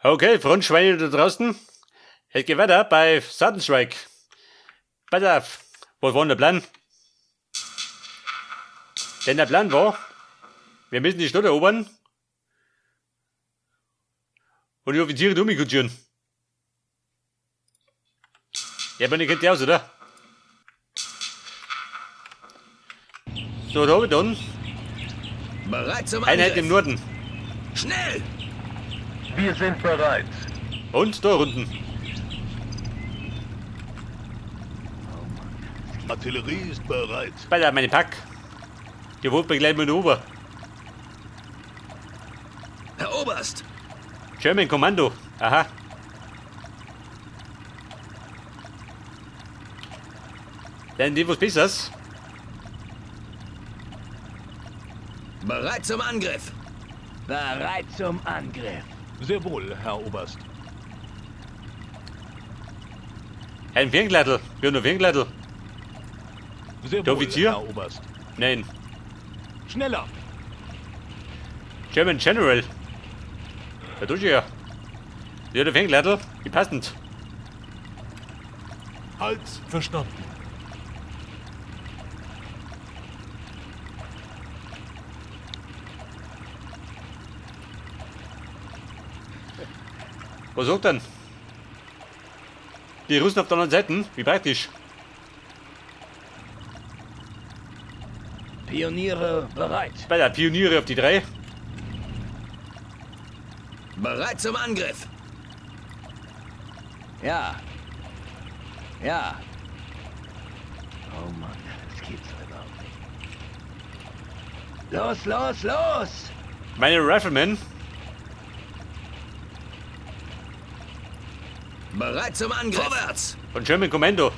Okay, Frontschweine da draußen. Es geht weiter bei Sudden Pass auf, was war denn der Plan? Denn der Plan war, wir müssen die Stadt erobern und die Offiziere durchkutschieren. Ja, aber ich kennt die aus, oder? So, da habe ich dann Bereit zum Einheit im Angriff. Norden. Schnell! Wir sind bereit. Und da unten. Artillerie ist bereit. Bei der meine Pack. Die holt mich gleich mit rüber. Herr Oberst! German Kommando. Aha. Dann die was Besseres. Bereit zum Angriff! Bereit zum Angriff. Sehr wohl, Herr Oberst. Ein Ferngleitl. Wir haben noch Ferngleitl. Sehr Der wohl, Offizier? Herr Oberst. Nein. Schneller! German General. Da tut ja. Ja, der Ferngleitl. Wie passend. Halt! Verstanden. Was sagt denn? Die Russen auf der anderen Seite. Wie praktisch. Pioniere bereit. Bei der Pioniere auf die drei. Bereit zum Angriff! Ja. Ja. Oh Mann, das gibt's überhaupt nicht. Los, los, los! Meine Riflemen. Bereit zum Angriff! Vorwärts! Von German Kommando.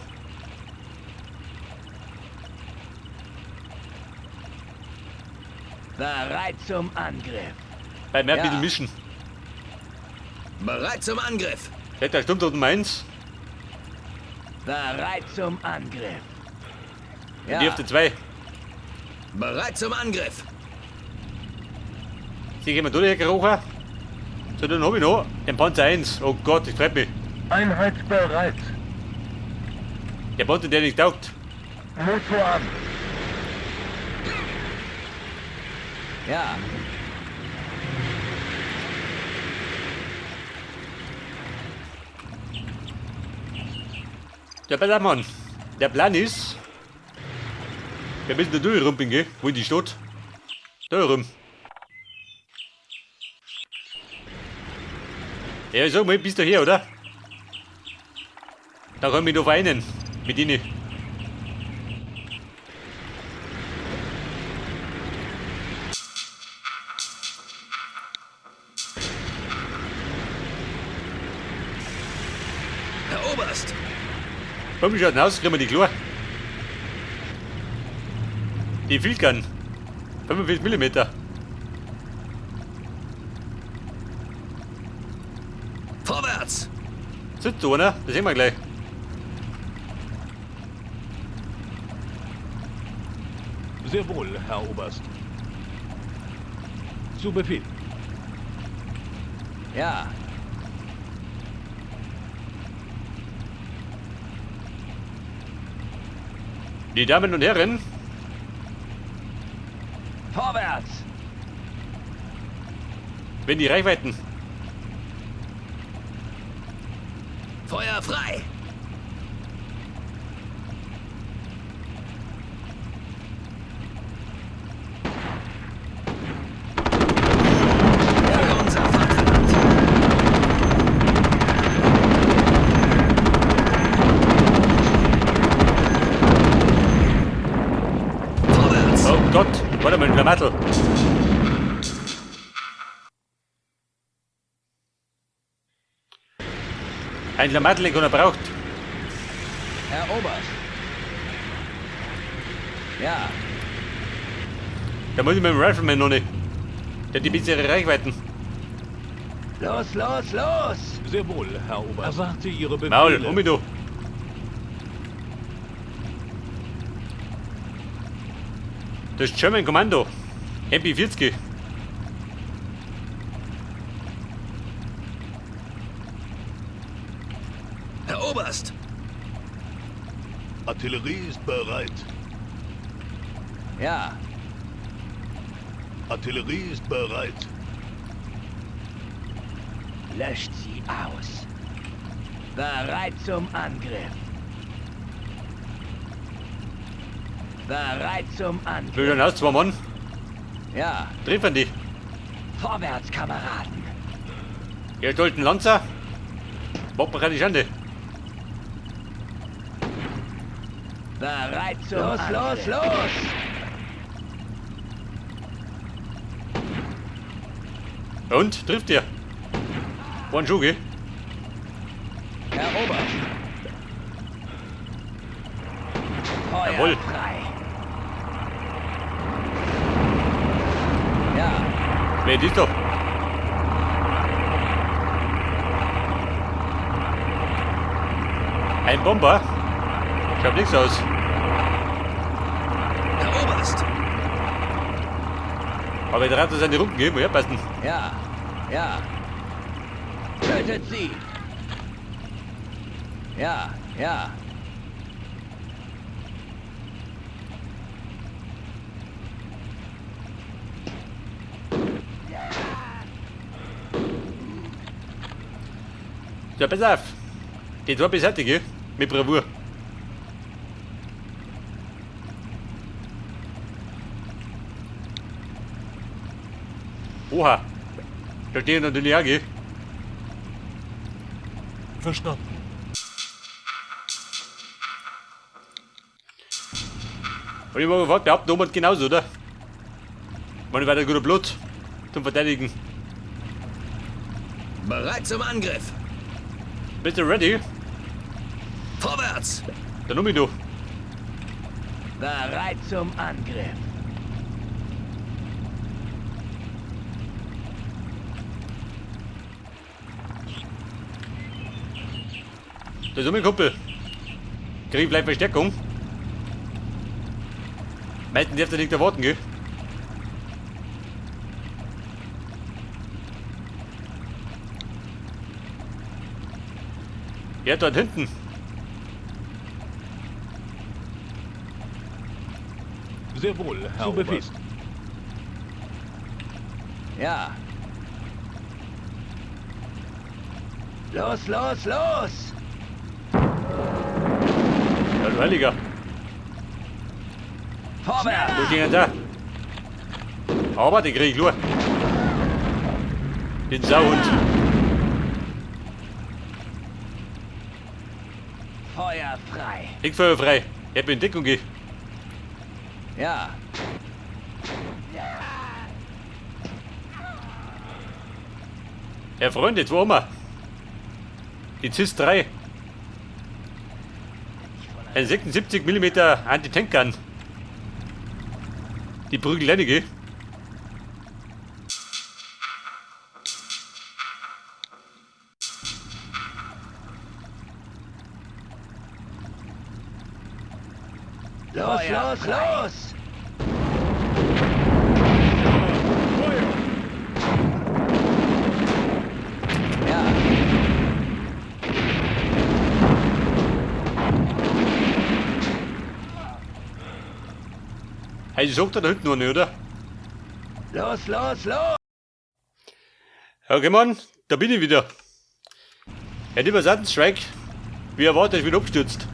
Bereit zum Angriff. Bei mehr Ja. bisschen mischen. Bereit zum Angriff! Der stimmt dort meins. Bereit zum Angriff. Ja. Die auf die zwei. Bereit zum Angriff! Sie gehen wir durchgerochen. So, dann hab ich noch den Panzer 1. Oh Gott, ich treib mich. Einheit bereit. Der Panzer, der nicht taugt. Motor an. Ja. Der Ballermann. Der Plan ist, wir müssen da durchrumpeln, gell? Wo in die Stadt? Da rum. Ja, ich sag mal, bist du hier, oder? Da kann ich mich noch weinen. Mit ihnen. Herr Oberst! Komm, wie schaut denn aus? Kriegen wir die klar? Die Filkern. 45 mm. Vorwärts! Sitzt da einer? Das sehen wir gleich. Sehr wohl, Herr Oberst. Zu Befehl. Ja. Die Damen und Herren, Vorwärts. wenn die Reichweiten. Feuer frei! Für unser Vaterland! Vorwärts! Oh Gott, warte mal, ein Klamattel. Ein Klamattel, den keiner braucht. Herr Oberst. Ja. Da muss ich mit dem Rifleman noch nicht. Der hat die bessere Reichweiten. Los, los, los! Sehr wohl, Herr Oberst. Erwarte Ihre Befehle. Maul, um mich du. Das German Kommando. MP40. Herr Oberst! Artillerie ist bereit. Ja. Artillerie ist bereit. Löscht sie aus. Bereit zum Angriff. Bereit zum Angriff. Wie schauen aus, zwei Mann. Ja. Treffen die. Vorwärts, Kameraden. Ihr stolten Lanzer. Macht mir keine Schande. Bereit zum Los, Angriff. Los, los! Und? Trifft ihr? One Schuh, gell? Herr Oberst. Feuer Jawohl. frei. Ja. Wer ist doch? Ein Bomber? Schaut nichts aus. Herr Oberst! Aber der hat seine Runden gegeben, ja, passen. Ja, ja. Tötet sie! Ja, ja. So, pass auf. Die zwei beseitige mit Bravour. Oha. Da stehen natürlich auch, gell? Verstanden. Und ich mag gefragt, behaupten Obernd genauso, oder? Man war der guter Blut zum Verteidigen. Bereit zum Angriff! Bist du ready? Vorwärts! Dann um mich du. Bereit zum Angriff. Da ist um mein Kumpel. Krieg ich vielleicht Verstärkung? Meistens darf der nicht erwarten, gell? Ja, dort hinten. Sehr wohl, Herr Zu Befehl. Oberst. Ja. Los, los, los! Ja, du Heiliger. Vorwärts! Wo stehen denn da? Aber den krieg ich nur. Den Sauhund. Feuer frei. Ich Feuer frei. Ich hab in Deckung geh. Ja. Ja, Freunde, jetzt wo haben wir? Die CIS 3. Ein 76 Millimeter Anti-Tank-Gun. Die prügelt einige. Los, los, los! Ja. Hey, die sucht da hinten noch nicht, oder? Los, los, los! Okay, Mann, da bin ich wieder. Ja, lieber Sutton-Strike, wie erwartet, ich bin abgestürzt.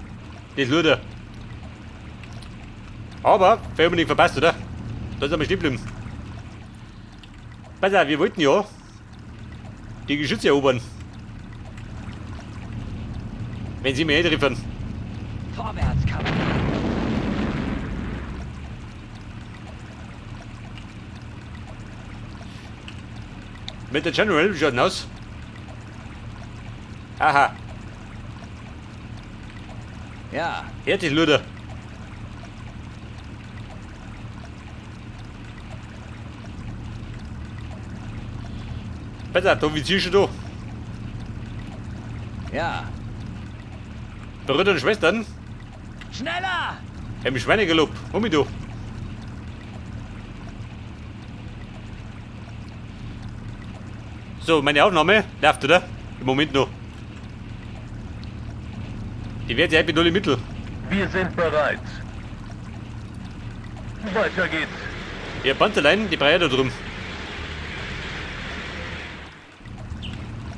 Das Luder. Aber, wir haben nicht verpasst, oder? Da sind wir stehen geblieben. Pass auf, wir wollten ja die Geschütze erobern. Wenn sie mir eintreffen. Vorwärts, Kameraden! Mit der General, wie schaut denn aus? Aha. Ja. Herzlich, Luder. Pass auf, da wie schon da. Ja. Brüder und Schwestern. Schneller! Im Schweinegalopp. Hol mich du. So, meine Aufnahme läuft, oder? Im Moment noch. Die wird ja mit alle Mittel. Wir sind bereit. Weiter geht's. Ja, Panzerlein, die Breyer da drum.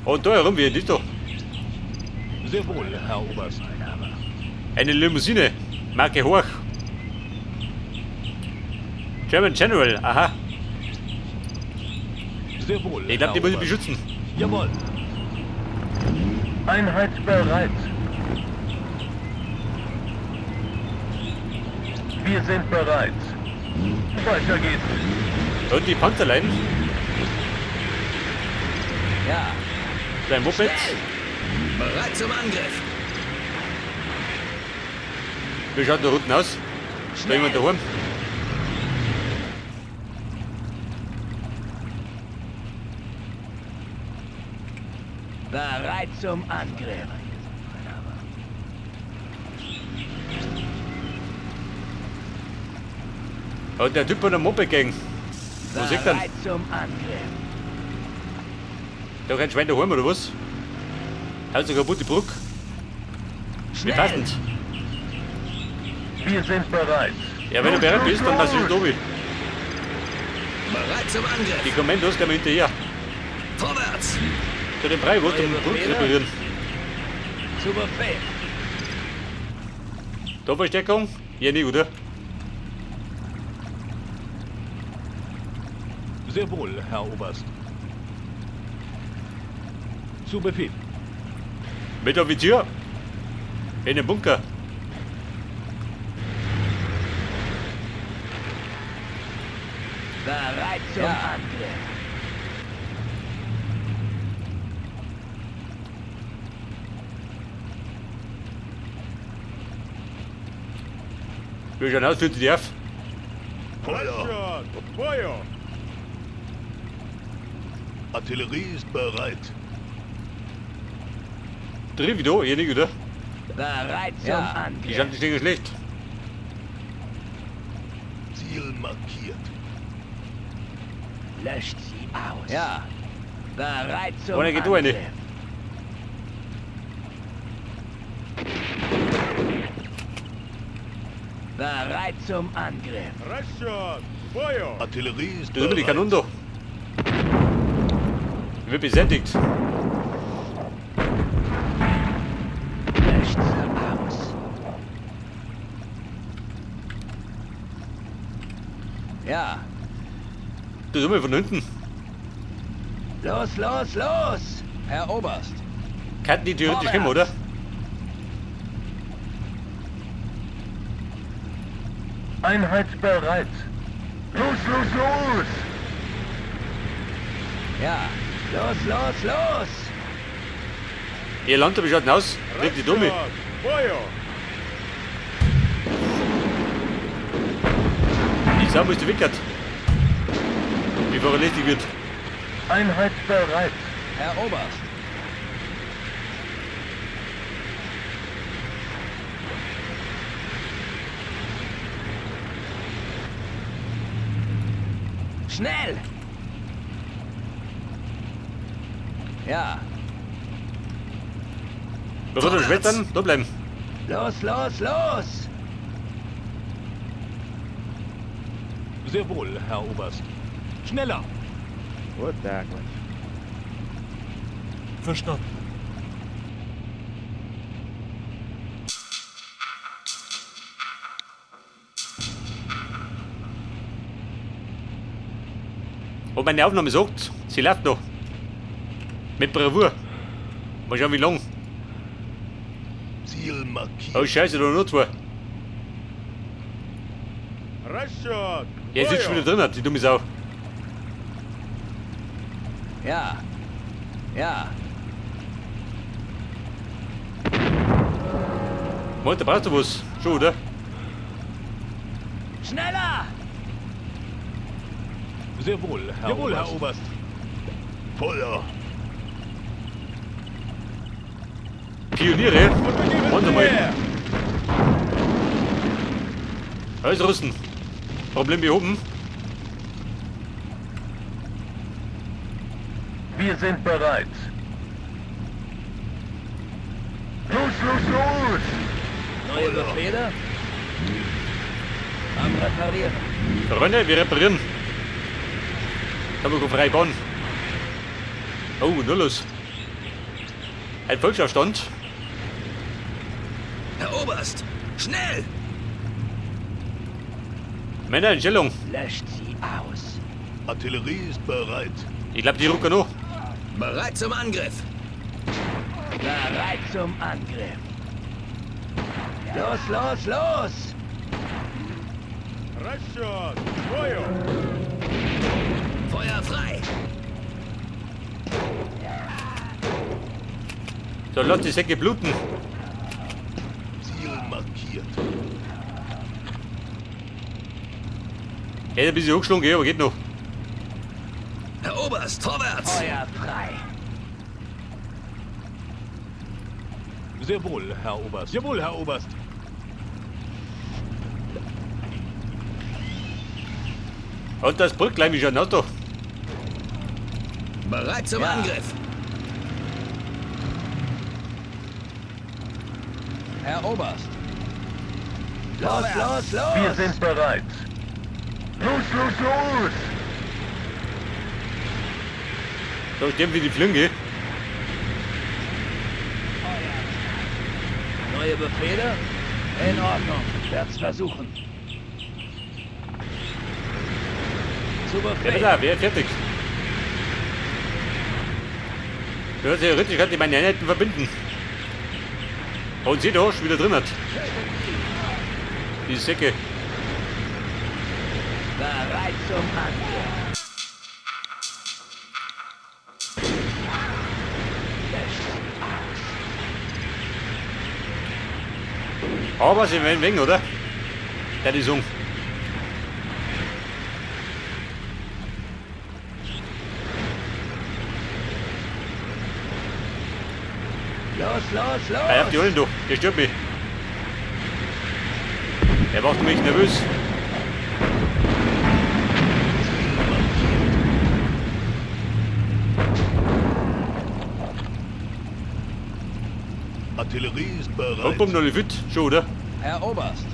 Und da herum, wie ist da? Sehr wohl, Herr Oberst. Eine Limousine. Marke Horch. German General, aha. Sehr wohl. Ich glaube, die muss ich beschützen. Jawohl. Einheit bereit. Wir sind bereit. Weiter geht's. Und die Panzerlein. Ja. Sein Moped. Bereit zum Angriff. Wie schaut da unten aus? Ist da jemand daheim? Bereit zum Angriff. Und der Typ von der Moped-Gang. Wo sieht denn? Bereit zum Angriff. Da kein Schwein daheim oder was? Also kaputte Brücke. Wie passend. Wir sind bereit. Ja, wenn du bereit bist, dann lass ich schon oben. Bereit zum Angriff. Die Kommandos gehen wir hinterher. Vorwärts. Zu dem Freiwurst um die Brücke reparieren. Zu Befehl. Da Verstärkung? Ja, nicht, oder? Sehr wohl, Herr Oberst. Zu Befehl. Mit Offizier. In den Bunker. Bereit zum Angriff. Wie schaut aus, führt die auf? Feuer! Feuer! Artillerie ist bereit. Triff ich da? Ja, nicht, oder? Bereit zum Die Angriff. sind die schlecht. Ziel markiert. Löscht sie aus. Ja. Bereit zum Ohne geht du eine. Angriff. Bereit zum Angriff. Расчет! Бою! Artillerie ist Da drüben die bereit. Kanone da. Wird beseitigt. Löscht sie aus. Ja. Da sind wir von hinten. Los, los, los! Herr Oberst. Kann die theoretisch kommen, oder? Einheit bereit. Los, los, los! Ja. Los, los, los! Ihr Land, wie schaut denn aus? Triff die Dumme. Бою! Die Sau muss die wickert. Bevor er lästig wird. Einheit bereit. Herr Oberst. Schnell! Ja. Bruder und Schwestern, da bleiben. Los, los, los! Sehr wohl, Herr Oberst. Schneller! Вот так вот. Verstanden. Und meine Aufnahme sagt, sie läuft noch. Mit Bravour. Mal schauen, wie lang. Ziel markiert. Oh Scheiße, da noch zwei. Расчет! Ja, jetzt ist schon wieder drin, die dumme Sau. Ja. Ja. Moment, da brauchst du was. Schon, oder? Schneller! Sehr wohl, Herr Jawohl, Oberst. Herr Oberst. Feuer! Pioniere. Warte mal. Alles Russen. Problem behoben. Wir sind bereit. Los, los, los! Neue Befehle? Am Reparieren. Freunde, wir reparieren. Da haben wir frei bauen. Oh, nur los. Ein Volksaufstand. Herr Oberst, schnell! Männer in Stellung. Löscht sie aus. Artillerie ist bereit. Ich glaube, die rucken noch. Bereit zum Angriff. Bereit zum Angriff. Los, los, los! Расчет! К бою! Feuer frei. So, lass die Säcke bluten. Ziel markiert. Hätte ein bisschen hochgeschlagen, gell, aber geht noch. Herr Oberst, vorwärts! Feuer frei. Sehr wohl, Herr Oberst. Jawohl, Herr Oberst. Und das Brücklein wie schon ein Auto. Bereit zum Ja. Angriff. Herr Oberst. Los, los, los! Wir sind bereit. Los, los, los! Da sterben wie die Flünge. Neue Befehle? In Ordnung. Werd's versuchen. Zu Ja, Befehl. bitte, wer fertig? Ja, theoretisch könnte ich meine Einheiten verbinden. Und seht ihr, schon wieder drin hat. Die Säcke. Bereit zum Angriff. Löscht sie aus. Aber sie werden wegen, oder? Der die Sung. Los, los, los! Ah, ja, die holen doch. Der stört mich. Der macht mich nervös. Artillerie ist bereit. Und um noch fit. Schon, oder? Herr Oberst.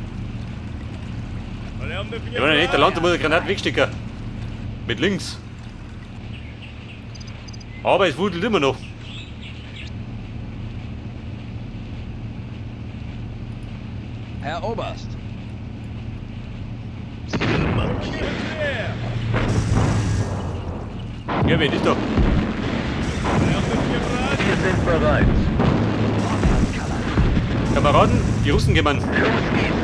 Ich meine nicht, der Land muss eine Granate wegstecken. Mit links. Aber es wudelt immer noch. Herr Oberst. Ziel markiert. Ja, wer ist doch? Wir sind bereit. Kameraden, die Russen kommen. Los geht's!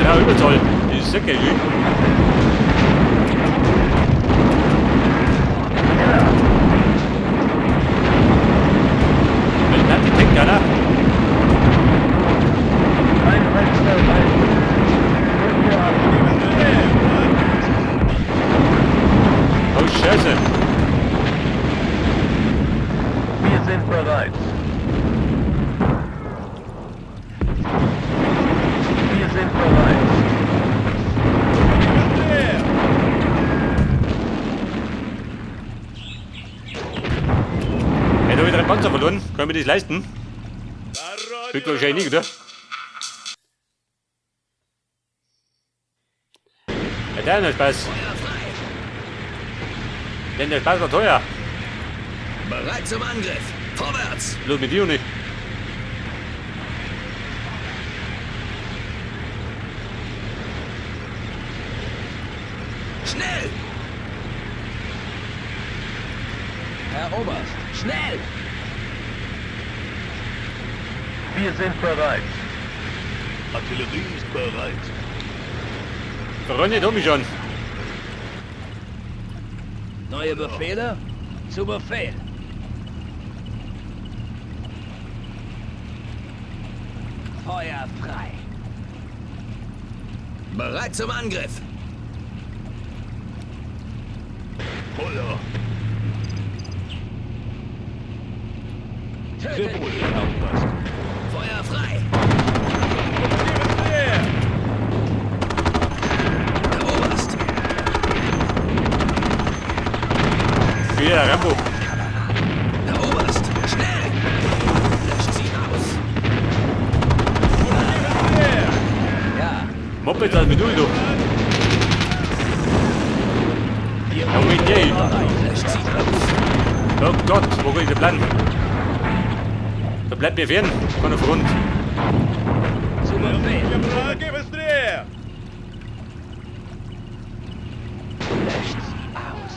Ja, Überzahl. Die Säcke, die. Mit Anti-Tank-Gunner. Einheit bereit. Rücken wir ab. Oh, Scheiße. Wir sind bereit. Wir sind bereit. Ja, da hab ich 3 Panzer verloren. Können wir das leisten? Wird wahrscheinlich nicht, oder? Ja, der ist Spaß. Denn der Spaß war teuer. Bereit zum Angriff. Vorwärts! Los mit dir nicht. Schnell! Herr Oberst, schnell! Wir sind bereit. Artillerie ist bereit. Freunde, da mich schon. Neue Befehle? Zu Befehl. Feuer frei. Bereit zum Angriff. Feuer. Sehr Tötet wohl, sie. Herr Oberst. Feuer frei. Herr Oberst. Wieder Rambo. Herr Oberst, schnell! Moped also mit durch, du. Ja, wo ist der? Löscht sie aus! Oh Gott, wo kann ich denn bleiben? Da bleibt mir fern von der Front. Zu Befehl. Мужики, быстрее! Löscht sie aus.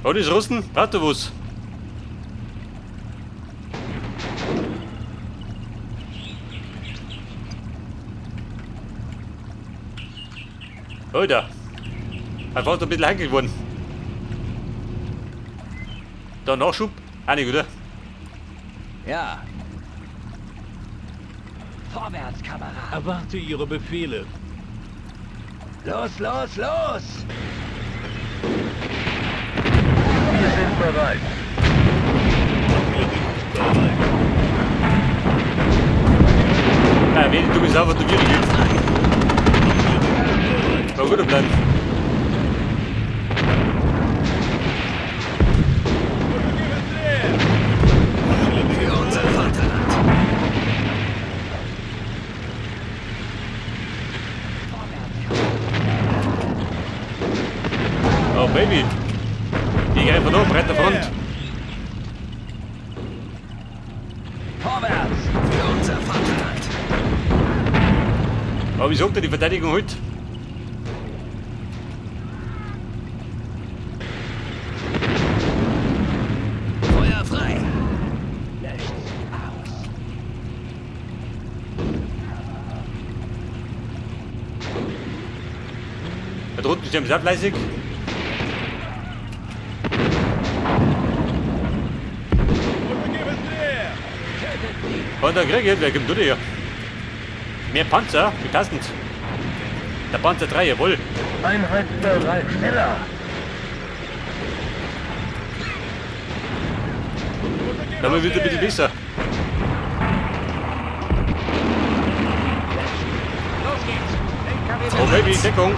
Oh, das ist Russen? Warte was. Oh, da. Einfach ein bisschen heikel geworden. Da Nachschub? Auch nicht, oder? Ja. Vorwärts, Kamerad. Erwarte Ihre Befehle. Los, los, los! Wir sind bereit. Artillerie ist bereit. Nein, wenn du bist einfach der Wierige. War guter Plan. Мужики, быстрее! Für unser Vaterland! Oh, Baby. Die greifen da, breiter Front. Vorwärts! Für unser Vaterland! Aber wie sagt er die Verteidigung heute? Feuer frei! Löscht sie aus. Da drunten sterben sie auch fleißig. Мужики, быстрее! Tötet sie! Und der Krieg, wer kommt da her? Mehr Panzer, wie passend. Der Panzer 3, jawohl. Einheit bereit. Schneller. Мужики, Da wird ein bisschen быстрее! besser. Los geht's! LKW Oh Baby, Deckung.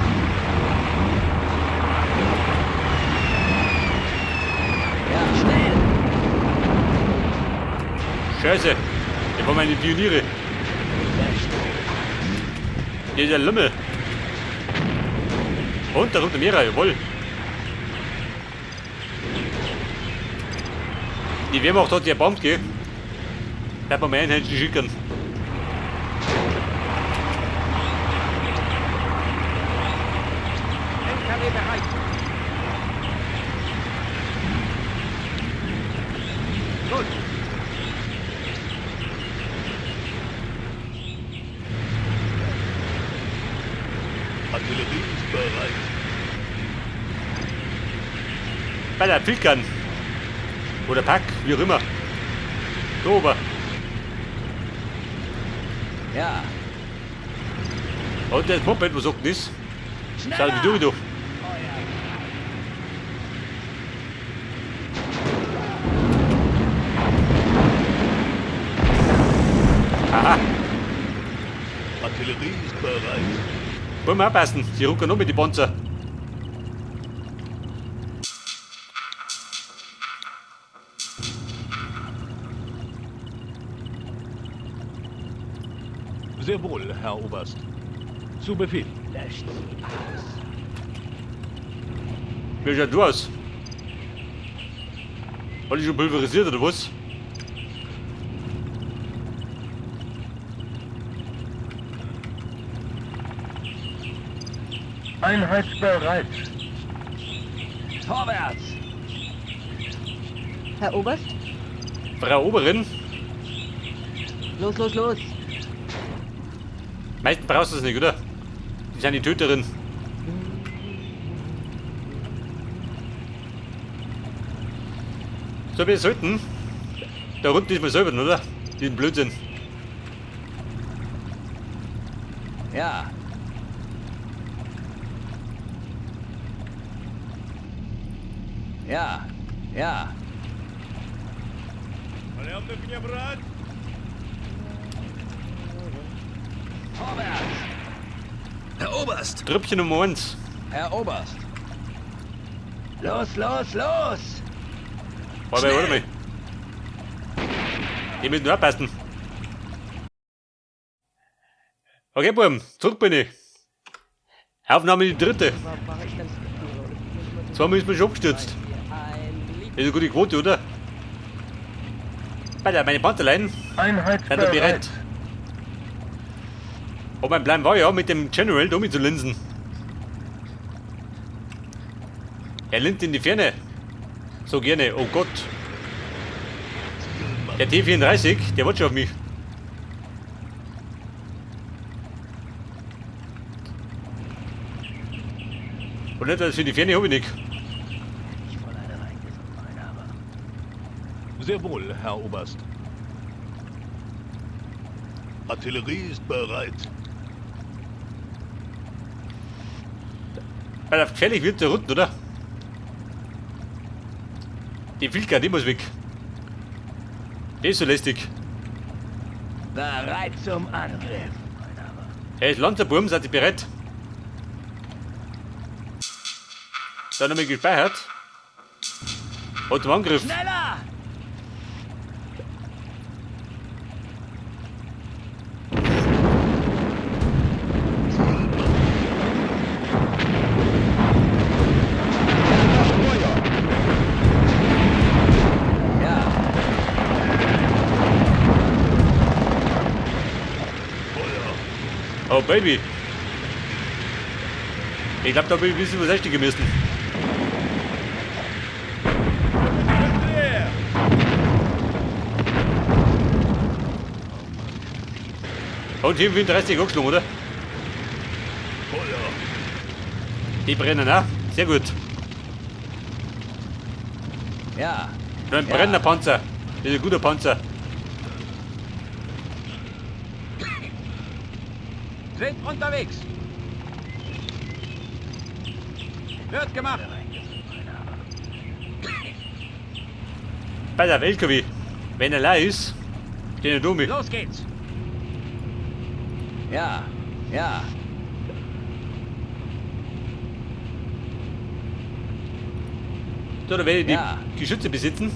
Ja, schnell! Scheiße. Das waren meine Pioniere. Löscht sie Hier ist der Lümmel. Und da kommt der Mehrer, jawohl. Die Wehrmacht hat ja erbombt, gell? Bleib mal Einheimischen schicken. LKW bereit! Gut! Artillerie ist bereit. Bei der Pilkern. Oder Pack, wie auch immer. Da oben. Ja. Und das Moped, was sagt denn das? Schneller! Schau wie durch, du. Aha, Artillerie ist bereit. wollen wir aufpassen. Sie rucken noch mit die Panzer. Sehr wohl, Herr Oberst. Zu Befehl. Löscht sie aus. Wie schaut du aus? Hat die schon pulverisiert oder was? Einheit bereit. Vorwärts! Herr Oberst? Frau Oberin, Los, los, los. meistens brauchst du es nicht, oder? Die sind die Töterin. So, wir sollten. Da unten ist mal selber, oder? Diesen Blödsinn. Ja. Ja. Ja. Пленных не брать! Vorwärts! Herr Oberst! Trüppchen Nummer 1. Herr Oberst! Los, los, los! Warte, warte mal. Die müssen nur aufpassen. Okay, Buben, zurück bin ich. Aufnahme die dritte. Zweimal ist mir schon abgestürzt. Das ist eine gute Quote, oder? Alter, meine Panzerlein Einheit sind da bereit. bereit. Und mein Plan war ja, mit dem General da zu linsen. Er linst in die Ferne. So gerne, oh Gott. Der T34, der wartet schon auf mich. Und nicht, dass für die Ferne habe ich nicht. Sehr wohl, Herr Oberst. Artillerie ist bereit. Weil auf gefährlich wird der unten, oder? Die Filka, die muss weg. Die ist so lästig. Bereit zum Angriff. Hey, ist Lanzerburm, seid ihr bereit? Dann haben wir gespeichert. Und zum Angriff. Schneller! Ja, Oh, Baby. Ich glaube, da bin ich ein bisschen was einsteigen müssen. Und hier 35 angeschlagen, oder? Feuer. Die brennen auch. Sehr gut. ja. Nur ein Ja. brennender Panzer. Das ist ein guter Panzer. Sind unterwegs. Wird gemacht. Bei der LKW. Wenn er leer ist, den er mit. Los geht's. Ja, ja. So, da werde ich die Ja. Geschütze besitzen.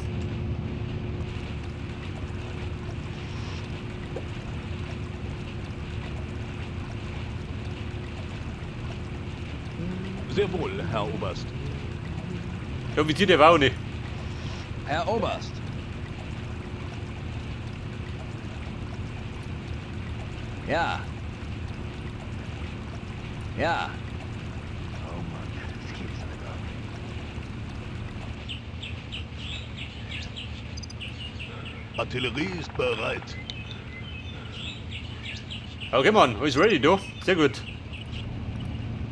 Sehr wohl, Herr Oberst. Der Offizier, der war auch nicht. Herr Oberst. Ja. Ja. Oh Mann, das gibt's nicht auf. Artillerie ist bereit. Okay, Mann, alles ready, du. Sehr gut.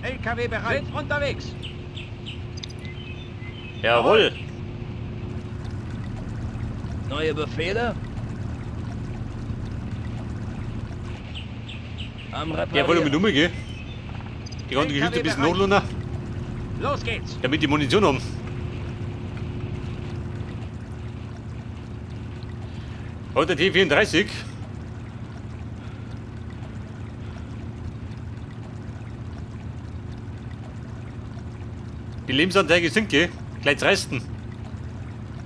LKW bereit. Sind unterwegs. Jawohl. Neue Befehle? Am Der wollte Reparieren. mit umgehen. Die ganzen Geschütze ein bisschen nachladen, Los geht's. damit die Munition haben. Und der T34. Die Lebensanzeige sinkt, gell? Gleich resten.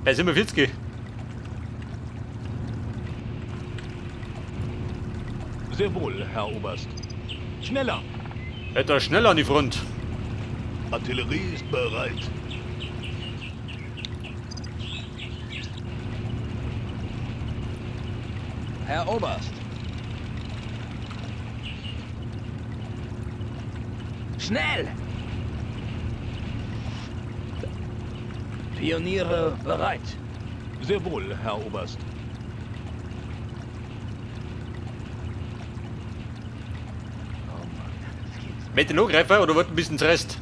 Bei 47. Sehr wohl, Herr Oberst. Schneller. Etwas schneller an die Front. Artillerie ist bereit. Herr Oberst. Schnell! Pioniere bereit. Sehr wohl, Herr Oberst. Oh Mann, das gibt's Mit den Angreifer oder wird ein bisschen Rest?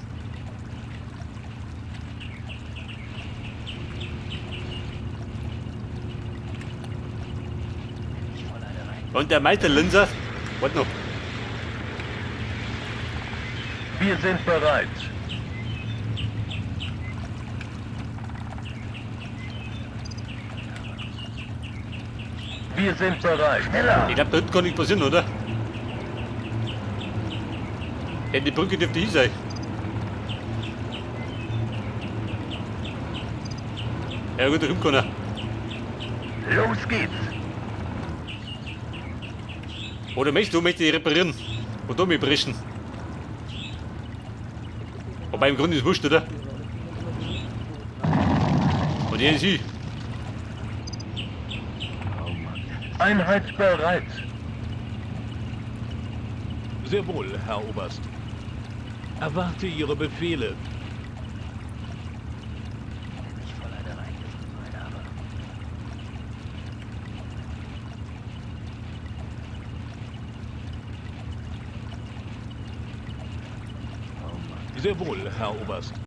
nicht voll eine rein. Und der Meisterlinser. Warte noch. Wir sind bereit. Wir sind bereit. Schneller! Ich glaube, da hinten kann nichts passieren, oder? Denn die Brücke dürfte hier sein. Ja gut, da kommt keiner. Los geht's! Oder möchtest du, möchte ich reparieren? Und da mich brechen. Wobei im Grunde ist es wurscht, oder? Und hier ist sie. Einheit bereit. Sehr wohl, Herr Oberst. Erwarte Ihre Befehle. Wenn ich voll eine reingefahren habe. Sehr wohl, Herr Oberst.